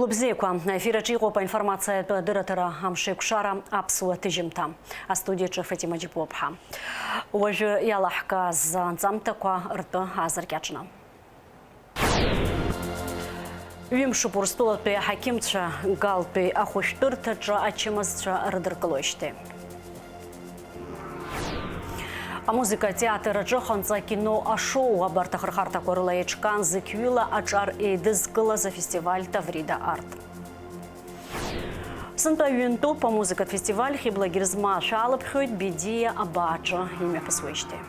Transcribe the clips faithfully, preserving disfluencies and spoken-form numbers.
Лыбзиақәа, аефир аҿы иҟоуп аинформациатә адырраҭара «Амшеикәшара», аԥсуа ҭыжьымҭа. Астудиаҿы Фатима Џьапуаԥҳа. Уажәы иалаҳкааз анҵамҭақәа ртәы аазыркьаҿны. Ҩымшуп Урыстәылатәи аҳақьымцәа Галтәи ахәышәтәырҭаҿы ачымазцәа рыдыркылоижьҭеи. Амузыка атеатр аҿы ханҵа акино ашоу, абарҭ ахырхарҭақәа рыла еиҿкаан зықьҩыла аҿар еидызкылаз афестиваль «Таврида Арт». Сынтәа ҩынтәуп амузыкатә фестиваль «Хьыбла Герзмаа» шәалаԥхьоит Бедиа Абааҿы имҩаԥысуеижьҭеи.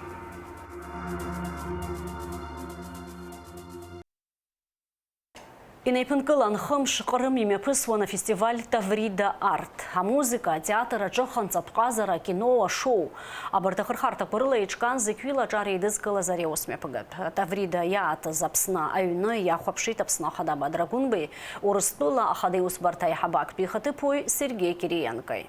Инеиԥынкылан, хымш Ҟрым имҩаԥысуан афестиваль «Таврида Арт». Амузыка атеатр аҿы ханҵатә ҟазара, акино, ашоу, абарҭ ахырхарҭақәа рыла еиҿкаан зықьҩыла аҿар еидызкылаз ари аусмҩаԥгатә. Таврида иаатыз Аԥсны аҩны иахәаԥшит Аԥсны Ахада Бадра Гәынбеи Урыстәыла Ахада Иусбарҭа аиҳабы актәи ихаҭыԥуаҩ Сергеи Кириенкои.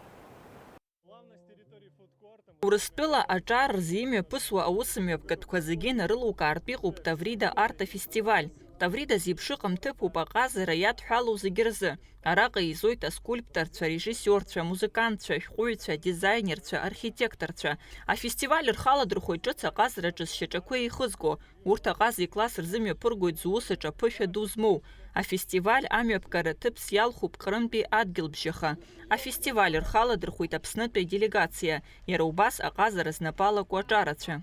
Урыстәыла аҿар рзы имҩаԥысуа аусмҩаԥгатәқәа зегьы инарылукаартә иҟоуп «Таврида Арт» афестиваль. «Таврида» зеиԥшыҟам ҭыԥуп аҟазара иадҳәалоу зегьы рзы. Араҟа еизоит аскульпторцәа, арежиссиорцәа, амузыкантцәа, ашәҟәыҩҩцәа, адизаинерцәа, архитекторцәа. Афестиваль рхаладырхәуеит ҿыц аҟазараҿы зшьаҿақәа еихызго. Урҭ аҟаза икласс рзымҩаԥыргоит зус аҿы аԥышәа ду змоу. Афестиваль амҩаԥгара ҭыԥс иалхуп Ҟрымтәи адгьылбжьаха. Афестиваль рхаладырхәит Аԥснытәи аделегациа, иара убас аҟазара знапы алаку аҿарацәа.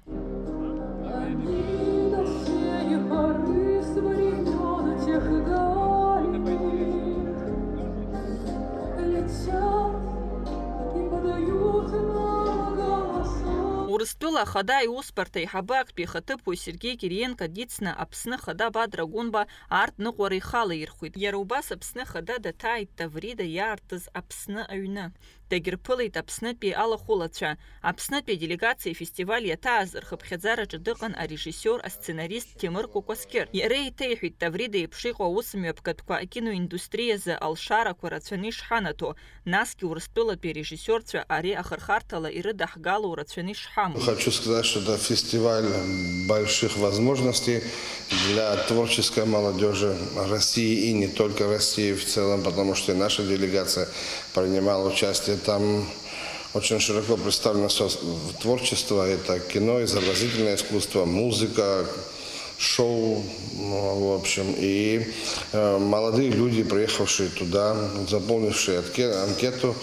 Урыстәыла Ахада Иусбарҭа аиҳабы актәи ихаҭыԥуаҩ Сергеи Кириенко дицны Аԥсны Ахада Бадра Гәынба арҭ ныҟәара ихала ирхәит. Иара убас Аԥсны Ахада даҭааит Таврида иаартыз Аԥсны аҩны. Дагьырԥылеит Аԥснытәи алахәылацәа. Аԥснытәи аделегациа афестиваль иаҭааз рхыԥхьаӡараҿы дыҟан арежиссиор, асценарист Ҭемыр Кәакәасқьыр. Иара еиҭеиҳәеит, Таврида еиԥш иҟоу аусмҩаԥгатәқәа акиноиндустриазы алшарақәа рацәаны ишҳанаҭо, насгьы Урыстәылатәи арежиссиорцәа ари ахырхарҭала ирыдаҳгалоу рацәаны ишҳамоу. Хочу сказать, что это фестиваль больших возможностей для творческой молодёжи России и не только России в целом, потому что и наша делегация принимала участие. Там очень широко представлено со-, творчество. Это кино, изобразительное искусство, музыка, шоу, ну, в общем. И, э, молодые люди, приехавшие туда, заполнившие отке-, анкету,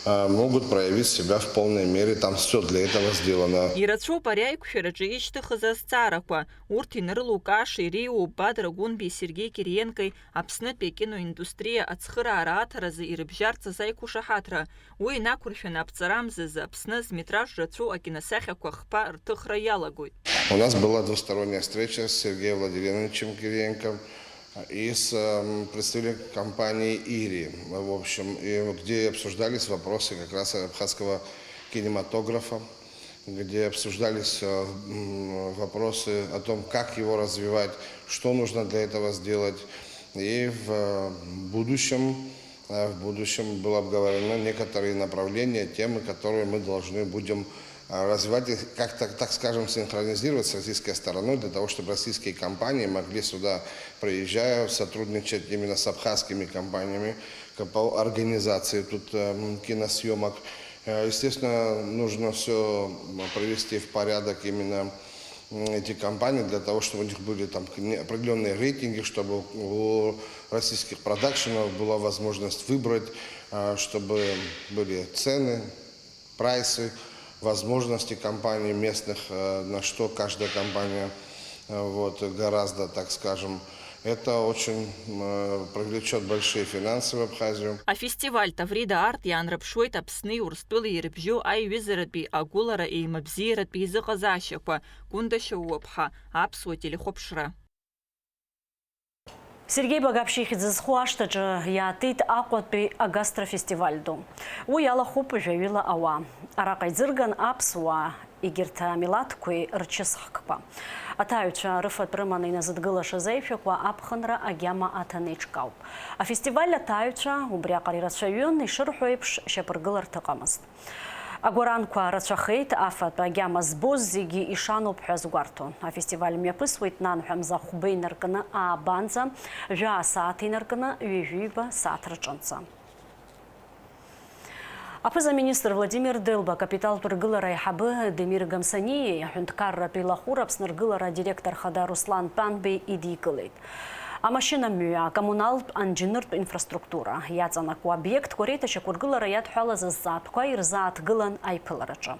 э, могут проявить себя в полной мере. Там всё для этого сделано. Ирацәоуп ари аиқәшәараҿы ишьҭыхыз азҵаарақәа. Урҭ инарылукааша иреиуоуп Бадра Гәынбеи Сергеи Кириенкои Аԥснытәи акиноиндустриа ацхыраара аҭаразы ирыбжьарц азы аиқәшаҳаҭра. Уи инақәыршәаны аԥҵарамзазы Аԥсны зметраж рацәоу акиносахьақәа хԥа рҭыхра иалагоит. У нас была двусторонняя встреча с Сергеем Владимировичем Кириенко и с, эм, представителем компании «Ири», в общем, и где обсуждались вопросы как раз абхазского кинематографа, где обсуждались, э, м, вопросы о том, как его развивать, что нужно для этого сделать. И в, э, будущем, э, в будущем было обговорено некоторые направления, темы, которые мы должны будем, э, развивать и как-то, так скажем, синхронизировать с российской стороной, для того, чтобы российские компании могли сюда, приезжая, сотрудничать именно с абхазскими компаниями, к-, по организации тут, э, м, киносъемок. Э, естественно, нужно всё, м, привести в порядок именно, м, эти компании для того, чтобы у них были там к-, не-, определённые рейтинги, чтобы у российских продакшенов была возможность выбрать, э, чтобы были цены, прайсы, возможности компаний местных, э, на что каждая компания, э, вот, гораздо, так скажем, это очень, э, привлечёт большие финансы в Абхазию. Афестиваль «Таврида Арт» иаанрыԥшуеит Аԥсни Урыстәылеи ирыбжьоу аиҩызаратәи агәылара, еимабзиаратәи изыҟазаашьақәа. Гәында Шьоууаԥҳа, Аԥсуа телехәаԥшра. Сергеи Багаԥшь ихьӡ зху ашҭаҿы иаатит Аҟәатәи агастрофестиваль ду. Уи иалахәуп жәаҩыла ауаа. Араҟа иӡырган аԥсуаа, егьырҭ амилаҭқәеи рчысхкқәа. Аҭааҩцәа рыфатә рыманы иназыдгылашаз аишәақәа аԥхынра агьама аҭаны иҿкаауп. Афестиваль аҭааҩцәа убриаҟара ирацәаҩын, ишырҳәо еиԥш, шьапыргыларҭа ыҟамызт. Агәаранқәа рацәахеит, афатә агьама збоз зегьы ишаноуп ҳәа згәарҭо. Афестиваль мҩаԥысуеит нанҳәа мза хәба инаркны аабанӡа, жәаа сааҭ инаркны ҩажәиба сааҭ рҿынӡа. Аԥыза-министр Владимир Делба акапиталтә ргылара аиҳабы Демир Гамсаниеи аҳәынҭқарратә илахәыра Аԥсны ргылара адиректор хада Руслан Тәанбеи идикылеит. Амашьынамҩа, акоммуналтә, анџьныртә инфраструктура иаҵанакуа обиектқәа реиҭашьақәыргылара иадҳәалаз азҵаатәқәа ирзааҭгылан аиԥылараҿы.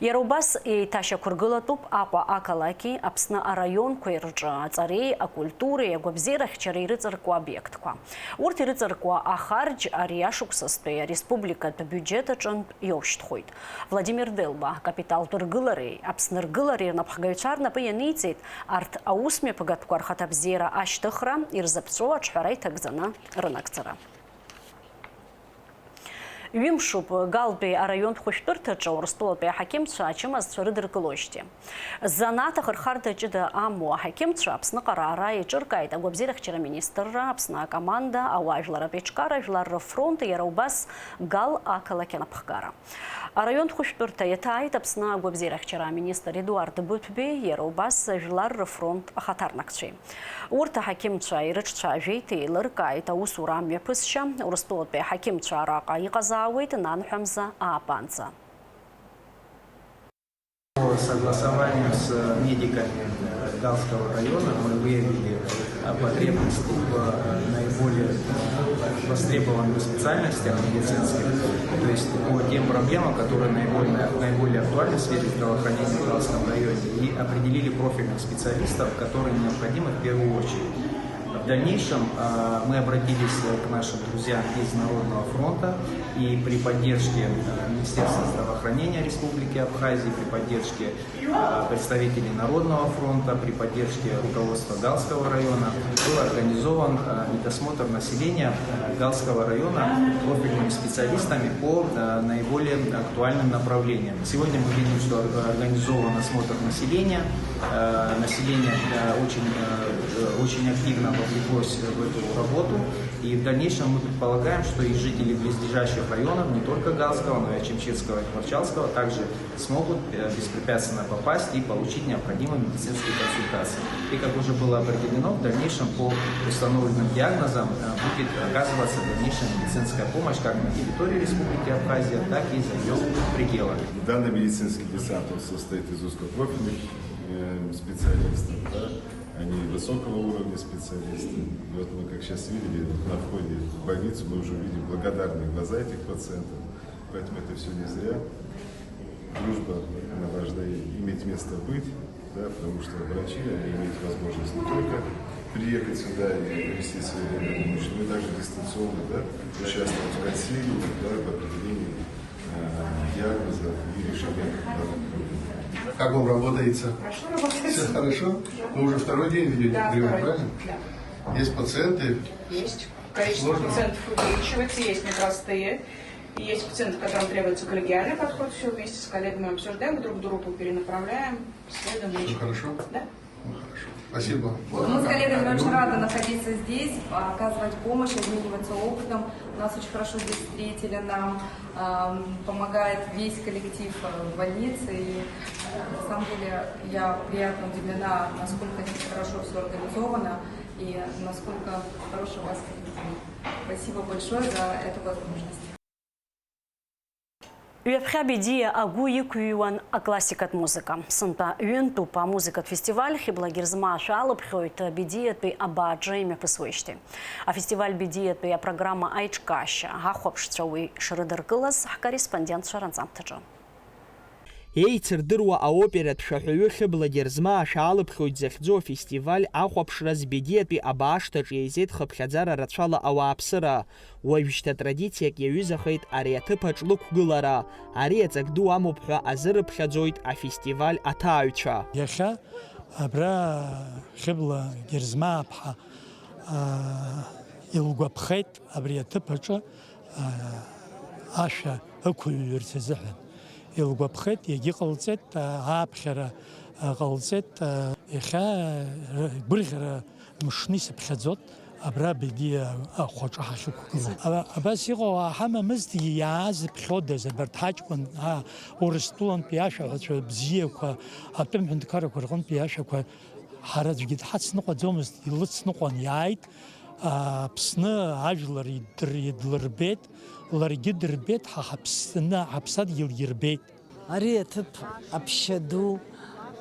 Иара убас еиҭашьақәыргылатәуп Аҟәа ақалақьи Аԥсны араионқәеи рҿы аҵареи акультуреи агәабзиарахьчареи ирыҵаркуа обиектқәа. Урҭ ирыҵаркуа ахарџь ари ашықәсазтәи ареспубликатә биуџьет аҿынтә иоушьҭхәоит. Владимир Делба акапиталтә ргылареи Аԥсны ргылареи рнапхгаҩцәа рнапы ианиҵеит арҭ аусмҩаԥгатәқәа рхаҭабзиара ашьҭыхра, ирзыԥҵәоу аҿҳәара иҭагӡаны рынагӡара. Ҩымшуп Галтәи араионтә хәышәтәырҭаҿы Урыстәылатәи аҳақьымцәа ачымазцәа рыдыркылоижьҭеи. Занааҭ ахырхарҭа ҷыда амоу аҳақьымцәа Аԥсныҟа раара еиҿыркааит агәабзиарахьчара аминистрра, Аԥсны акоманда, ауаажәларратә еиҿкаара, жәлар рыфронт, иара убас Гал ақалақь анапхгара. Араионтә хәышәтәырҭа иаҭааит Аԥсны агәабзиарахьчара аминистр Едуард Быҭәбеи, иара убас Жәлар рыфронт ахаҭарнакцәеи. Урҭ аҳақьымцәа ирыҿцәажәеит, еилыркааит аусура амҩаԥысшьа, Урыстәылатәи аҳақьымцәа араҟа иҟазаауеит нанҳәа мза ааба анӡа. По согласованию с медиками Галского района мы выявили, э, потребность в, э, наиболее, э, востребованных специальностях медицинских, то есть по тем проблемам, которые наиболее, наиболее актуальны в сфере здравоохранения в Галском районе, и определили профильных специалистов, которые необходимы в первую очередь. В дальнейшем, э, мы обратились, э, к нашим друзьям из Народного фронта и при поддержке, э, Министерства здравоохранения Республики Абхазии, при поддержке, э, представителей Народного фронта, при поддержке руководства Галского района был организован, э, медосмотр населения, э, Галского района профильными специалистами по, э, наиболее актуальным направлениям. Сегодня мы видим, что ор-, организован осмотр населения. Э, население, э, очень, э, очень активно вовлеклось в эту работу. И в дальнейшем мы предполагаем, что и жители близлежащих районов, не только Галского, но и Ачимчирского и Творчалского, также смогут, э, беспрепятственно попасть и получить необходимые медицинские консультации. И, как уже было определено, в дальнейшем по установленным диагнозам, э, будет оказываться дальнейшая медицинская помощь как на территории Республики Абхазия, так и за её пределами. Данный медицинский десант, он состоит из узкопрофильных, э, специалистов, да, они высокого уровня специалисты. И вот мы, как сейчас видели, вот на входе в больницу мы уже видим благодарные глаза этих пациентов. Поэтому это всё не зря. Дружба, она должна и-, иметь место быть, да, потому что врачи, они имеют возможность не только приехать сюда и провести свою дорогу, но и даже дистанционно, да, участвовать в консилиуме, да, в определении, э, диагноза и решении данных проблем. Как вам работается? Хорошо работается. Всё хорошо? Да. Вы уже второй день ведёте приём, правильно? Да, второй. Да. Есть пациенты? Есть. Количество пациентов увеличивается, есть непростые. И есть пациенты, которым требуется коллегиальный подход, всё вместе с коллегами обсуждаем, друг другу перенаправляем, следуем. Всё хорошо? Да. Ну, хорошо. Спасибо. Мы с коллегами очень рады находиться здесь, оказывать помощь, обмениваться опытом. Нас очень хорошо здесь встретили, нам, ам, помогает весь коллектив, э, больницы. И, э, на самом деле я приятно удивлена, насколько здесь хорошо всё организовано и насколько хороший у вас коллектив. Спасибо большое за эту возможность. Ҩаԥхьа Бедиа агәы иқәыҩуан аклассикатә музыка. Сынтәа ҩынтәуп амузыкатә фестиваль Хьыбла Герзмаа шәаалыԥхьоит Бедиатәи абааҿы имҩаԥысуеижьҭеи. Афестиваль Бедиатәи апрограмма аиҿкаашьа, ахәаԥшцәа уи шрыдыркылаз ҳкорреспондентцәа ранҵамҭаҿы. Еицырдыруа аоператә шәаҳәаҩы Хьыбла Герзмаа шәаалыԥхьоит захьӡу афестиваль ахәаԥшраз Бедиатәи абаашҭаҿ еизеит хыԥхьаӡара рацәала ауааԥсыра. Уажәшьҭа традициак иаҩызахеит ари аҭыԥаҿ лықәгылара. Ари аҵак ду амоуп ҳәа азырыԥхьаӡоит афестиваль аҭааҩцәа. Иахьа абра Хьыбла Герзмааԥҳа, аа, илгәаԥхеит абри аҭыԥ аҿы, аа, ашәа ықәыҩҩырц азыҳәан. Илгәаԥхеит, егьыҟалҵеит, аа, ааԥхьара, аа, ҟалҵеит, аа, иахьа, р-, гәырӷьара мшны исыԥхьаӡот, Абра Бедиа ахәаҿы ҳахьықәгылоу. Ара, абас иҟоу ааҳамамызҭгьы, иаазыԥхьодаз абарҭ ҳаҷкәын, аа, Урыстәылантәи ашәаҳәацәа бзиақәа, атәым ҳәынҭқаррақәа рҟынтәи ашәақәа ҳара аӡәгьы дҳацныҟәаӡомызт, илыцныҟәан иааит, аа, Аԥсны ажәлар идыр-, идлырбеит, ларгьы дырбеит, ҳа ҳаԥсны, ҳаԥсадгьылгьы рбеит. Ари аҭыԥ аԥшьа ду,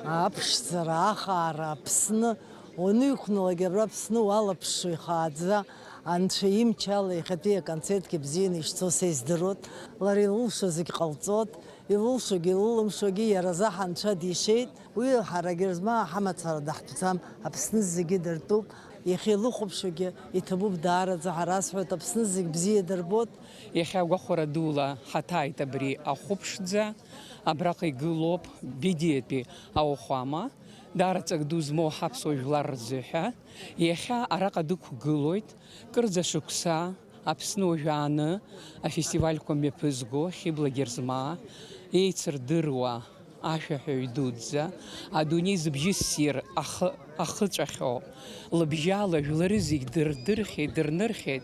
аԥшӡара, ахаара, Аԥсны уаныҩқәналак, абра Аԥсны уалаԥшуа ихааӡа, Анцәа имчала иахьатәи аконцертгьы бзианы ишцо са издыруеит. Лара илылшо зегь ҟалҵоит, илылшогьы илылымшогьы иара азы анцәа дишеит. Уи ҳарагьы рзы ма ҳамацара даҳтәӡам, Аԥсны зегьы дыртәуп. Иахьа илыхәаԥшуагьы иҭабуп даараӡа, ҳара асҳәоит, Аԥсны зегь бзиа дырбоит. Иахьа гәахәара дула ҳаҭааит абри ахәыԥшӡа. Абраҟа игылоуп Бедиатәи ауахәама, даара ҵак ду змоу ҳаԥсуа жәлар рзыҳәа. Иахьа араҟа дықәгылоит кырӡа шықәса Аԥсны уажәааны афестивальқәа мҩаԥызго Хьыбла Герзмаа, еицырдыруа ашәаҳәаҩ дуӡӡа, адунеи зыбжьы ссир ахы-, ахыҵәахьоу, лыбжьала жәлары зегь дырдырхьеит, дырнырхьеит,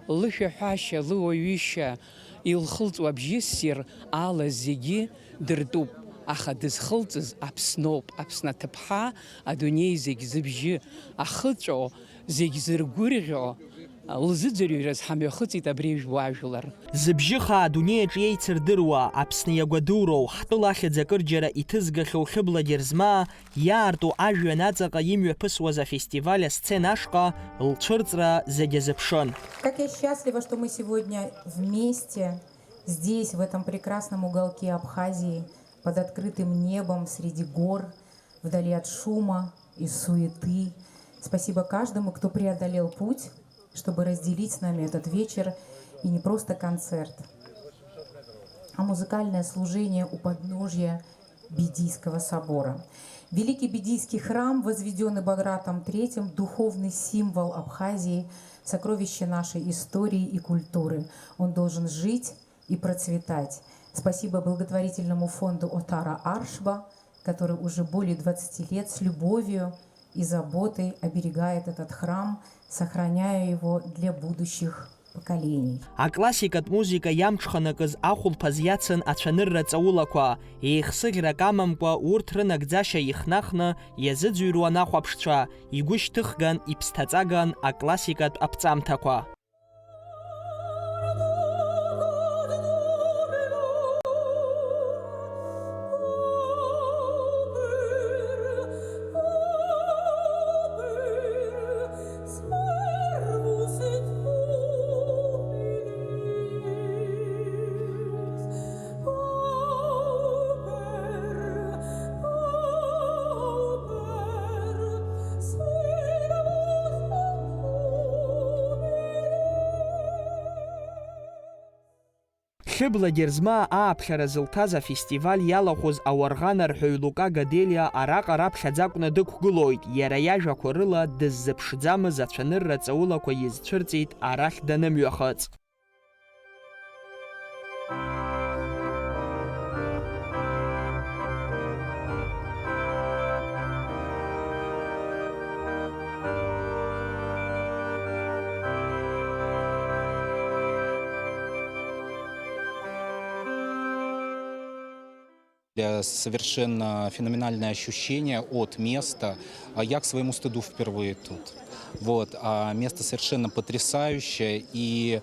лышәаҳәашьа, лыуаҩышьа илхылҵуа абжьы ссир ала зегьы дыртәуп, аха дызхылҵыз Аԥсноуп, Аԥсны аҭыԥҳа, адунеи зегь зыбжьы ахыҵәо, зегь зыргәырӷьо, лзыӡырҩраз ҳамҩахыҵит абри ижәбо ажәлар. Зыбжьы хаа адунеи аҿы еицырдыруа, Аԥсны иагәадуроу, ҳтәыла ахьӡ акырџьара иҭызгахьоу Хьыбла Герзмаа иаарту ажәҩан аҵаҟа имҩаԥысуаз афестиваль асцена ашҟа лцәырҵра зегь азыԥшын. Как я счастлива, что мы сегодня вместе здесь, в этом прекрасном уголке Абхазии, под открытым небом, среди гор, вдали от шума и суеты. Спасибо каждому, кто преодолел путь, чтобы разделить с нами этот вечер, и не просто концерт, а музыкальное служение у подножья Бедийского собора. Великий Бедийский храм, возведённый Багратом третьим, духовный символ Абхазии, сокровище нашей истории и культуры. Он должен жить и процветать. Спасибо благотворительному фонду Отара Аршба, который уже более двадцати лет с любовью и заботой оберегает этот храм, сохраняя его для будущих поколений. Аклассикатә музыка иамҽханакыз ахәылԥаз иацын ацәанырра ҵаулақәа, еихсыӷьрак амамкәа урҭ рынагӡашьа ихнахны иазыӡырҩуан ахәаԥшцәа, игәы шьҭыхган, иԥсҭаҵаган аклассикатә аԥҵамҭақәа. Хьыбла Герзмаа ааԥхьара зылҭаз афестиваль иалахәыз ауарӷанарҳәаҩ Лука Гаделиа араҟа раԥхьаӡа акәны дықәгылоит, иара иажәақәа рыла дыззыԥшӡамыз ацәанырра ҵаулақәа изцәырҵит арахь данымҩахыҵ. Э, совершенно феноменальное ощущение от места. А я, к своему стыду, впервые тут. Вот, а место совершенно потрясающее и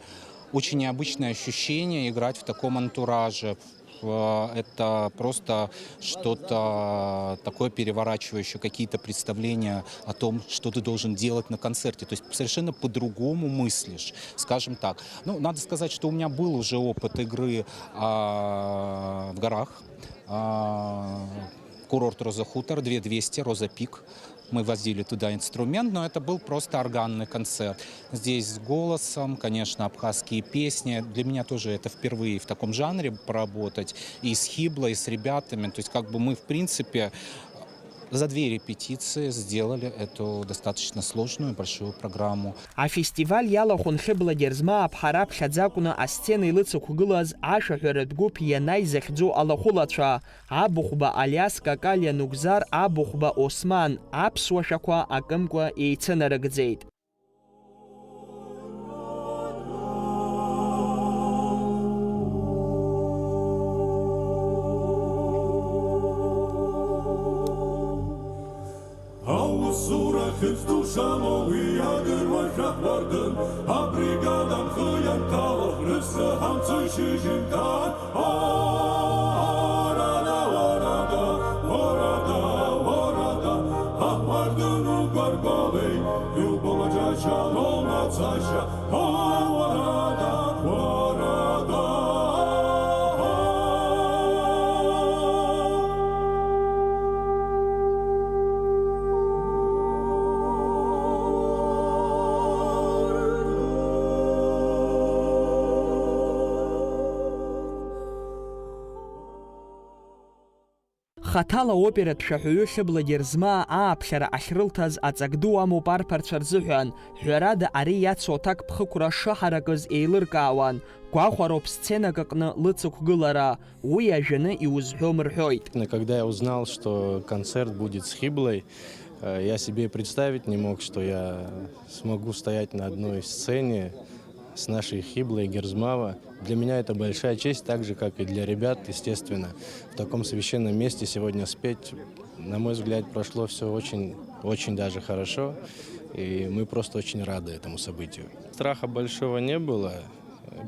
очень необычное ощущение играть в таком антураже. Э, это просто что-то такое переворачивающее, какие-то представления о том, что ты должен делать на концерте. То есть совершенно по-другому мыслишь, скажем так. Ну, надо сказать, что у меня был уже опыт игры, а, в горах. А, курорт Роза Хутор, две двести, Роза Пик. Мы возили туда инструмент, но это был просто органный концерт. Здесь с голосом, конечно, абхазские песни. Для меня тоже это впервые в таком жанре поработать. И с Хиблой, и с ребятами. То есть как бы мы, в принципе, за две репетиции сделали эту достаточно сложную большую программу. Афестиваль иалахәын Хьыбла Герзмаа аԥҳа раԥхьаӡа акәны асцена илыцықәгылаз ашәаҳәаратә гәыԥ Ианай захьӡу алахәылацәа. Абыхәба Алиас, Какалиа Нугзар, Абыхәба Осман аԥсуа шәақәа акымкәа еицынарыгӡеит. Хьӡ ду шамоу уи иадыруа жәаҳәа уардын, абригада амхы ианҭало, рыцҳа ҳамцои шьыжьымҭан. Орада, орада, орада, орада, аҳ уардын угәаргәалеи, иубома џьашьа, лоума цашьа, о, орада, орада. Хаҭала аоператә шәаҳәаҩы Хьыбла Герзмаа ааԥхьара ахьрылҭаз аҵак ду амоуп арԥарцәа рзыҳәан. Ҳәарада, ари иацу аҭакԥхықәра шыҳаракыз еилыркаауан. Гәахәароуп сценак аҟны лыцықәгылара. Уи ажәаны иузҳәом рҳәоит. Но когда я узнал, что концерт будет с Хиблой, э, я себе и представить не мог, что я смогу стоять на одной сцене с нашей Хиблой Герзмава. Для меня это большая честь, так же, как и для ребят, естественно. В таком священном месте сегодня спеть, на мой взгляд, прошло всё очень, очень даже хорошо, и мы просто очень рады этому событию. Страха большого не было.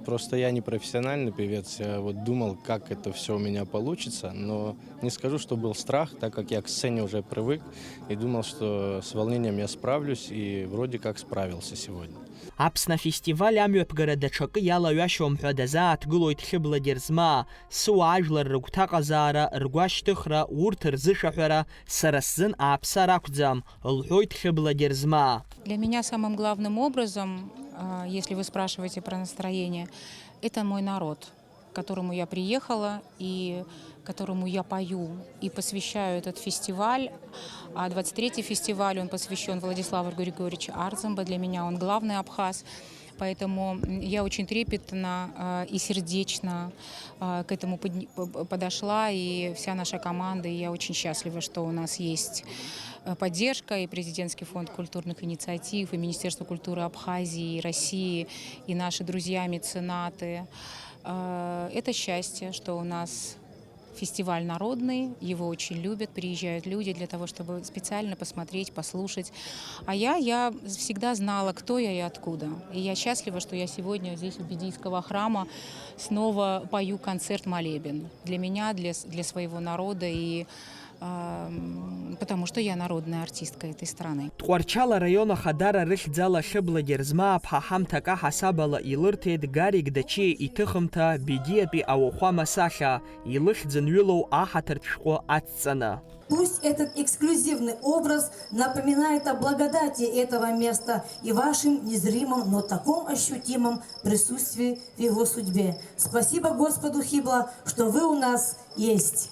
Просто я не профессиональный певец, я вот думал, как это всё у меня получится, но не скажу, что был страх, так как я к сцене уже привык и думал, что с волнением я справлюсь, и вроде как справился сегодня. Аԥсны афестиваль амҩаԥгара даҽакы иалаҩашьом ҳәа дазааҭгылоит Хьыбла Герзмаа. Сыуаажәлар рыгәҭаҟазаара, ргәашьҭыхра, урҭ рзышәаҳәара сара сзын ааԥсар акәӡам, лҳәоит Хьыбла Герзмаа. Для меня самым главным образом, а, если вы спрашиваете про настроение, это мой народ, к которому я приехала и которому я пою и посвящаю этот фестиваль. А двадцать третий фестиваль, он посвящён Владиславу Григорьевичу Арзамба. Для меня он главный абхаз. Поэтому, м, я очень трепетно, а, и сердечно, а, к этому подн-, п-, п-, подошла, и вся наша команда, и я очень счастлива, что у нас есть, э, поддержка, и Президентский фонд культурных инициатив, и Министерство культуры Абхазии, и России, и наши друзья-меценаты. Э, это счастье, что у нас фестиваль народный, его очень любят, приезжают люди для того, чтобы специально посмотреть, послушать. А я, я всегда знала, кто я и откуда. И я счастлива, что я сегодня здесь, у Бедийского храма, снова пою концерт-молебен. Для меня, для с-, для своего народа и, ам, потому что я народная артистка этой страны. Тҟәарчал араион ахадара рыхьӡала Хьыбла Герзмааԥҳа ҳамҭак аҳасабала илырҭеит Гарик Дачиа иҭыхымҭа Бедиатәи ауахәама сахьа, илыхьӡ анҩылоу аҳаҭыртә шәҟәы ацҵаны. Пусть этот эксклюзивный образ напоминает о благодати этого места и вашем незримом, но таком ощутимом присутствии в его судьбе. Спасибо Господу Хибла, что вы у нас есть.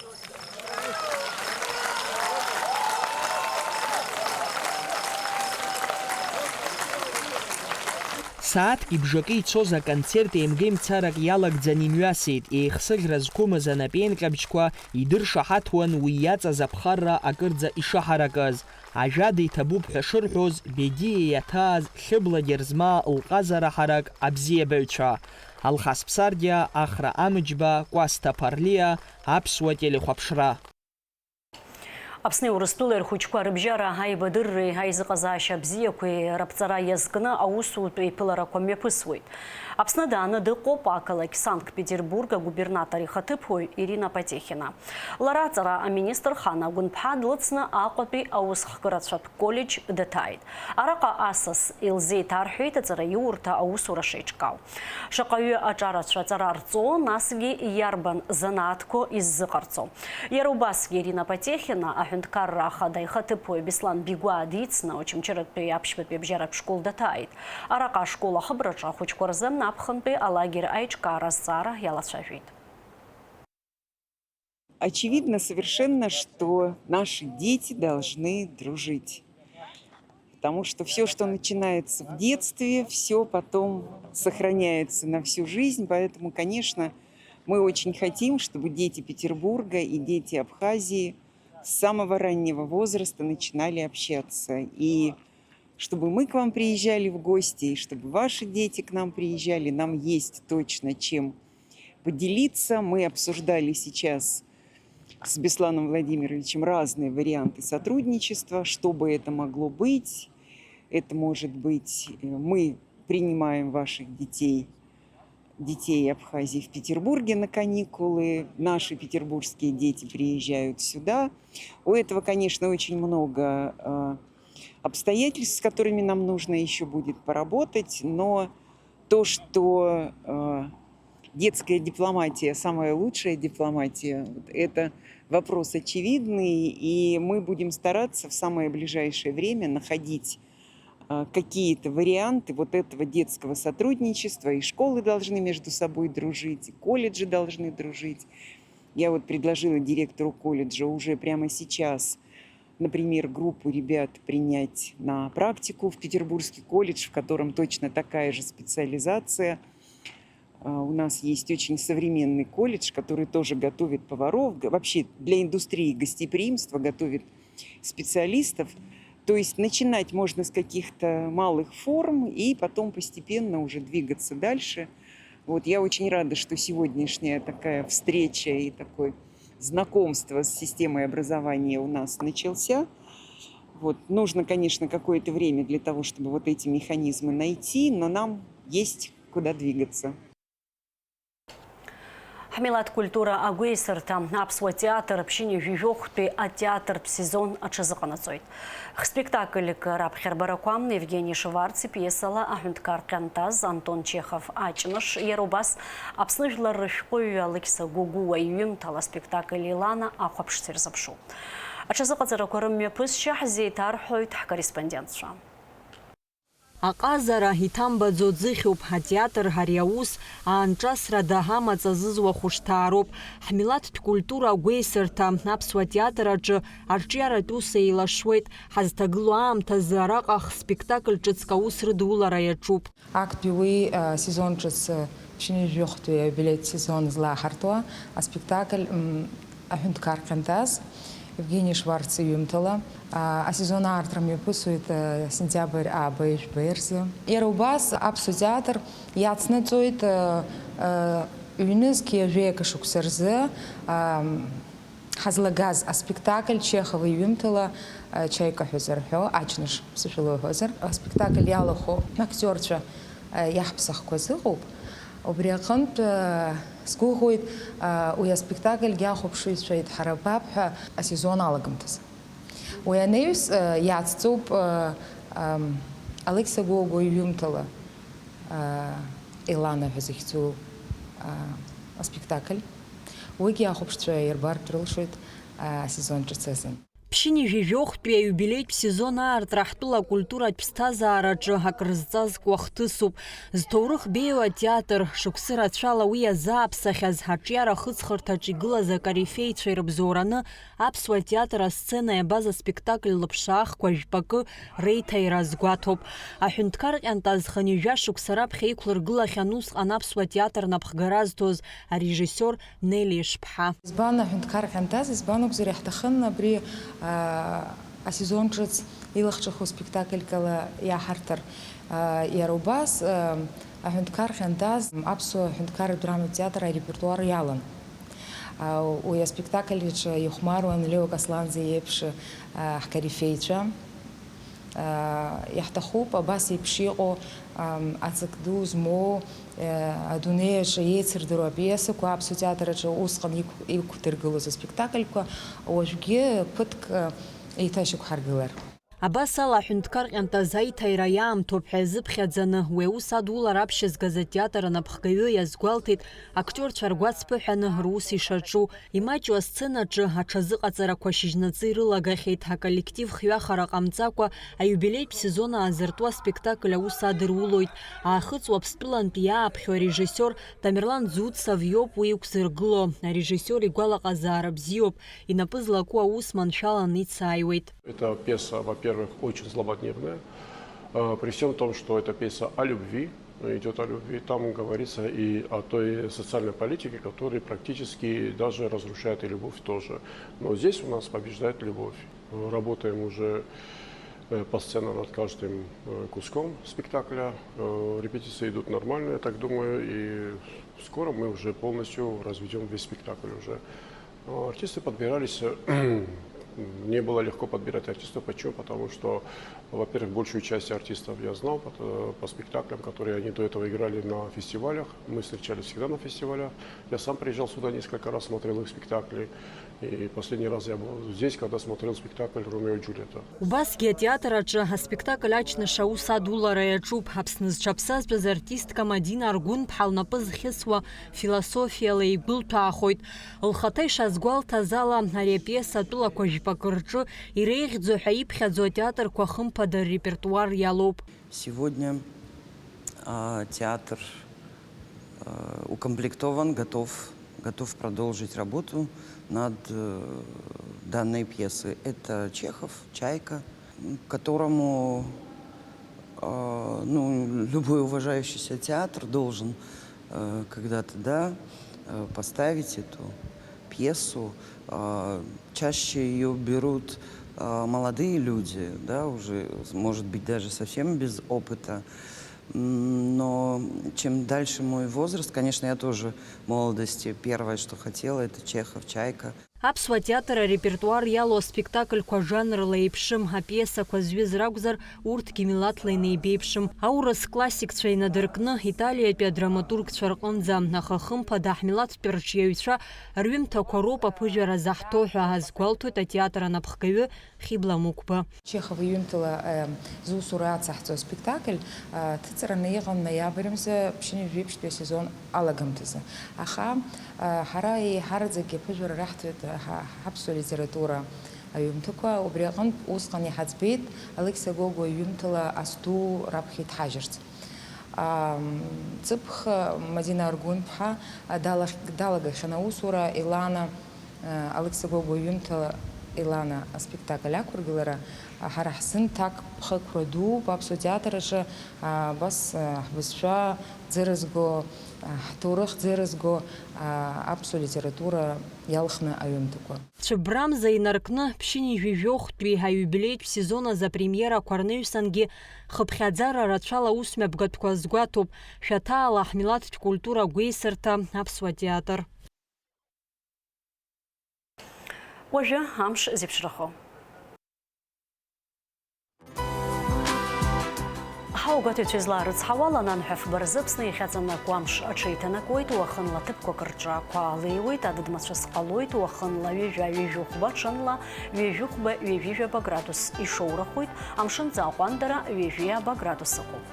Сааҭки бжаки ицоз аконцерт еимгеимцарак иалагӡан имҩасит, еихсыӷьра зқәымыз анапеинҟьабжьқәа идыршаҳаҭуан уи иаҵаз аԥхарра акырӡа ишаҳаракыз. Ажәада иҭабуп ҳәа шырҳәоз, Бедиа иаҭааз Хьыбла Герзмаа лҟазара ҳарак абзиабаҩцәа. Алхас Ԥсардиа, Ахра Амыџьба, Кәасҭа Ԥарлиа, Аԥсуа телехәаԥшра. Аԥсни Урыстәылеи рхәыҷқәа рыбжьара аибадырреи аизыҟазаашьа бзиақәеи раԥҵара иазкны аусутә еиԥыларақәа мҩаԥысуеит. Аԥсны дааны дыҟоуп ақалақь Санкт-Петербург агубернатор ихаҭыԥуаҩ Ирина Потехина. Лара аҵара аминистр Хана Гәынԥҳа длыцны Аҟәатәи аусхкырацәатә коллеџь дҭааит. Араҟа асас илзеиҭарҳәеит аҵараиурҭа аусура шеиҿкаау. Шаҟаҩы аҿарацәа аҵара рҵо, насгьы иарбан занааҭқәоу иззыҟарҵо. Иара убасгьы Ирина Потехина, аҳәынҭқарра ахада ихаҭыԥуаҩ Беслан Бигәаа дицны Очамчыратәи аԥшьбатәи абжьаратә школ даҭааит. Араҟа ашкол ахыбраҿы ахәыҷқәа рзы аԥхынтәи алагер аиҿкаара азҵаара иалацәажәеит. Очевидно совершенно, что наши дети должны дружить. Потому что всё, что начинается в детстве, всё потом сохраняется на всю жизнь. Поэтому, конечно, мы очень хотим, чтобы дети Петербурга и дети Абхазии с самого раннего возраста начинали общаться. И чтобы мы к вам приезжали в гости, и чтобы ваши дети к нам приезжали, нам есть точно чем поделиться. Мы обсуждали сейчас с Бесланом Владимировичем разные варианты сотрудничества, что бы это могло быть. Это может быть, э, мы принимаем ваших детей, детей Абхазии в Петербурге на каникулы, наши петербургские дети приезжают сюда. У этого, конечно, очень много э, обстоятельств, с которыми нам нужно еще будет поработать, но то, что э, детская дипломатия, самая лучшая дипломатия, вот это вопрос очевидный, и мы будем стараться в самое ближайшее время находить э, какие-то варианты вот этого детского сотрудничества, и школы должны между собой дружить, и колледжи должны дружить. Я вот предложила директору колледжа уже прямо сейчас, например, группу ребят принять на практику в Петербургский колледж, в котором точно такая же специализация. А, у нас есть очень современный колледж, который тоже готовит поваров, г- вообще для индустрии гостеприимства готовит специалистов. То есть начинать можно с каких-то малых форм и потом постепенно уже двигаться дальше. Вот я очень рада, что сегодняшняя такая встреча и такое знакомство с системой образования у нас начался. Вот. Нужно, конечно, какое-то время для того, чтобы вот эти механизмы найти, но нам есть куда двигаться. Ҳмилаҭ культура агәеисырҭа, аԥсуа театр ԥшьынҩажәи жәохәтәи атеатртә сезон аҽазыҟанаҵоит. Хспектакльк раԥхьарбарақәа, Евгени Шварц ипиесала аҳәынҭқар ҟьантаз Антон Чехов Аҷныш, иара убас Аԥсны жәлар рышәҟәыҩҩы Алықьса Гогәуа иҩымҭала аспектакль Елана ахәаԥшцәа ирзыԥшу. Аҽазыҟаҵарақәа рымҩаԥысшьа ҳзеиҭарҳәоит ҳкорреспондентцәа. Аҟазара иҭамбаӡо ӡыхьуп, атеатр ари аус аанҿасрада амаҵ азызуа хәышҭаароуп. Ҳмилаҭтә культура агәеисырҭа, аԥсуа театр аҿы арҿиаратә ус еилашуеит. Ҳазҭагылоу аамҭазы араҟа х-спектакль ҿыцк аус рыдулара иаҿуп. Актәи уи сезон ҿыц ԥшьынҩажәи жәохәтәи аиубилеитә сезон злаҳартуа аспектакль Аҳәынҭқар Ҟьантаз, Евгени Шварц иҩымҭала. Асезон аартра мҩаԥысуеит сентиабр ааба ҩажәи жәба рзы. Иара убас аԥсуа театр иацнаҵоит ҩнызқь ҩажәи акы шықәса рзы ҳазлагаз аспектакль Чехов иҩымҭала Чаика ҳәа зырҳәо, Аҷныш ԥсышәала уҳәозар, аспектакль иалахәу актиорцәа иаҳԥсахқәаз ыҟоуп. Убри аҟынтә, сгәыӷуеит, уи аспектакльгьы ахәаԥшыҩцәа идҳарабап ҳәа асезон алагамҭазы. Уи анаҩс, иацҵоуп Алықьса Гогәуа иҩымҭала Елана ҳәа захьӡу аспектакль. Уигьы ахәаԥшцәа ирбартә рылшоит асезон ҿыц азын. Ԥшьынҩажәи жәохәтәи аиубилеитә сезон аартра ҳтәыла акультуратә ԥсҭазаараҿы акрызҵазкуа хҭысуп. Зҭоурых беиоу атеатр, шықәсы рацәала уи иазааԥсахьаз, аҿиара ахыҵхырҭаҿ игылаз акорифеицәа ирыбзоураны аԥсуа театр асцена иабаз аспектакль лыԥшаахқәа жәпакы реиҭаира азгәаҭоуп. Аҳәынҭқар Ҟьантаз хынҩажәа шықәса раԥхьа иқәлыргылахьан усҟан аԥсуа театр напхгара зҭоз арежиссиор Нели Ешԥҳа. Избан аҳәынҭқар Ҟьантаз, избан акәзар иаҳҭахын абри асезон ҿыц илахҿыху спектакльк ала иаҳарҭар. Иара убас аҳәынҭқар Ҟьантаз аԥсуа аҳәынҭқарратә драматә театр арепертуар иалан. Уи аспектакль аҿы ихәмаруан Лео Касланӡе иеиԥш ҳкорифеицәа. Иаҳҭахуп абас еиԥш иҟоу, аҵак ду змоу, адунеи аҿы еицырдыруа апиесақәа аԥсуа театр аҿы усҟан иқә-, иқәдыргылоз аспектакльқәа уажәгьы ԥыҭк еиҭашьақәҳаргылар. Абас ала аҳәынҭқар Ҟьантаз аиҭаира иаамҭоуп ҳәа иазыԥхьаӡаны, уи аус адулара аԥшьызгаз атеатр анапхгаҩы иазгәалҭеит актиорцәа ргәацԥыҳәаны рус ишаҿу. Имаҷу асценаҿы аҽазыҟаҵарақәа шьыжьнаҵы ирылагахьеит, аколлектив хҩахара ҟамҵакәа, аиубилеитә сезон аазыртуа аспектакль аус адырулоит. Аахыҵ Уаԥстәылантәи иааԥхьо арежиссиор Тамерлан Дзуцов иоуп уи иқәзыргыло. Арежиссиор игәалаҟазаара бзиоуп, инапы злаку аус маншәаланы ицааиуеит. Эта пьеса, во-первых, очень злободневная, э, при всем том, что это пьеса о любви, идет о любви, там говорится и о той социальной политике, которая практически даже разрушает и любовь тоже. Но здесь у нас побеждает любовь. Работаем уже э, постоянно над каждым э, куском спектакля. Э, Репетиции идут нормально, я так думаю, и скоро мы уже полностью разведем весь спектакль уже. Артисты подбирались, э, не было легко подбирать артистов. Почему? Потому что, во-первых, большую часть артистов я знал по, по спектаклям, которые они до этого играли на фестивалях. Мы встречались всегда на фестивалях. Я сам приезжал сюда несколько раз, смотрел их спектакли. И последний раз я был здесь, когда смотрел спектакль «Ромео и Джульетта». Убасгьы атеатр аҿы аспектакль аҷныш аус адулара иаҿуп. Аԥсны зҽаԥсазтәыз артистка Мадина Аргәынԥҳа лнапы зхьысуа философиала еигәылҭәаахоит. Лхаҭа ишазгәалҭаз ала, ари апиеса атәылақәа жәпакы рҿы иреиӷьӡоу ҳәа иԥхьаӡоу атеатрқәа хымԥада ррепертуар иалоуп. Сегодня, а, театр, а, укомплектован, готов, готов продолжить работу над, э, данной пьесой. Это Чехов, «Чайка», к которому, а, ну, любой уважающийся театр должен, э, когда-то, да, э, поставить эту пьесу. А, чаще её берут, а, молодые люди, да, уже, может быть, даже совсем без опыта. М, но чем дальше мой возраст, конечно, я тоже в молодости первое, что хотела, это Чехов, «Чайка». Аԥсуа театр арепертуар иалоу аспектакльқәа жанрла еиԥшым, апиесақәа зҩыз ракәзар, урҭгьы милаҭла инеибеиԥшым. Аурыс классикцәа инадыркны, Италиатәи адраматургцәа рҟынӡа, аха хымԥада ҳмилаҭтәи рҿиаҩцәа рҩымҭақәа роуп аԥыжәара заҳҭо ҳәа азгәалҭоит атеатр анапхгаҩы Хьыбла Мықәба. Чехов иҩымҭала, э, зусура ацаҳҵо аспектакль, э, ҭыҵраны иҟан ноиабр мза ԥшьынҩажәи ԥшьтәи асезон алагамҭазы. Аха, э, ҳара еиҳараӡакгьы аԥыжәара раҳҭоит, э, ҳа-, ҳаԥсуа литература аҩымҭақәа. Убри аҟынтә усҟан иҳаӡбеит Алықьса Гогәуа иҩымҭала Ас ду раԥхьа иҭҳажьырц. Ам, ҵыԥх Мадина Аргәынԥҳа, а, далахь-, далагахьан аусура, Елана, а, Алықьса Гогәуа иҩымҭала Елана аспектакль ақәыргылара, а, ҳара ҳзын ҭакԥхықәра дууп аԥсуа театр аҿы, а, абас, а, ҳбызшәа ӡырызго, а, ҳҭоурых ӡырызго, а, аԥсуа литература иалхны аҩымҭақәа. Цәыббрамза инаркны, ԥшьынҩажәи жәохәтәи аиубилеитә сезон азы апремиерақәа рнаҩсангьы хыԥхьаӡара рацәала аусмҩаԥгатәқәа азгәаҭоуп, шәаҭаала ҳмилаҭтә культура агәеисырҭа, Аԥсуа театр. Уажәы амш зеиԥшрахо. Ҳауагәаҭаҩцәа излаарыцҳауала, нанҳәа фба рзы Аԥсны иахьаҵанакуа амш аҽеиҭанакуеит, уахынла ҭыԥқәак рҿы ақәа леиуеит, адыд-мацәыс ҟалоит, уахынла ҩажәа, ҩажәи хәба, ҽынла ҩажәи хәба, ҩажәи жәаба градус ишоурахоит, амшынҵа аҟәандара ҩажәи ааба градус ыҟоуп.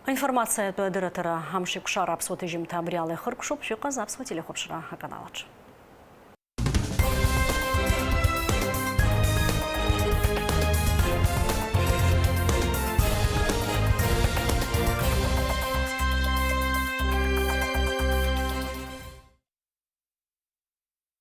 Аинформациатә адырраҭара «Амшеикәшара» аԥсуа ҭыжьымҭа абри ала ихыркәшоуп, шәыҟаз аԥсуа телехәаԥшра аканалаҿы.